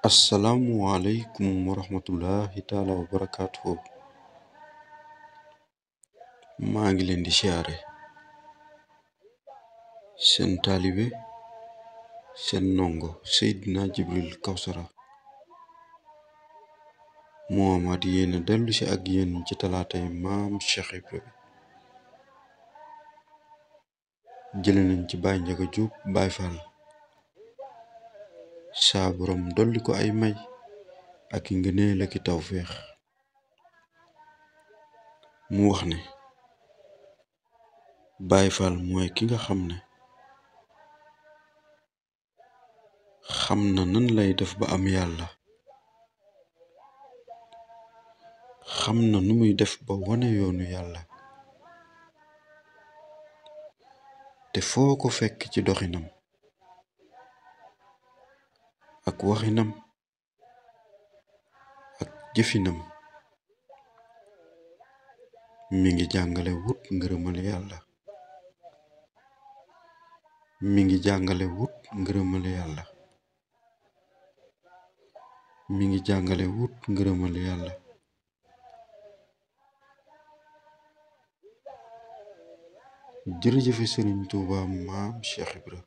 Asalaamualeykum wa rahmatullahi taala wa barakaatuhu. maa ngi leen di siyaare seen taalibe seen ndongo Seydina Jibril Kawsara moo amaat yéen a dellu si ak yéen ci talaatay maam Cheikh Ibra bi jële nañ ci Baay Njaga Jóob Baay Faal saa borom dolli ko ay may ak i ngëneel ak i tawféex mu wax ne Baay Faal mooy ki nga xam ne xam na nan lay def ba am yàlla, xam na nu muy def ba wane yoonu yàlla, te foo ko fekk ci doxinam ak waxinam ak jëfinam mi ngi jàngale wut ngërëmal yàlla, mi ngi jàngale wut ngërëmal yàlla, mi ngi jàngale wut ngërëmal yàlla. jërëjëfe Sëriñ Tuuba maam Cheikh Ibra.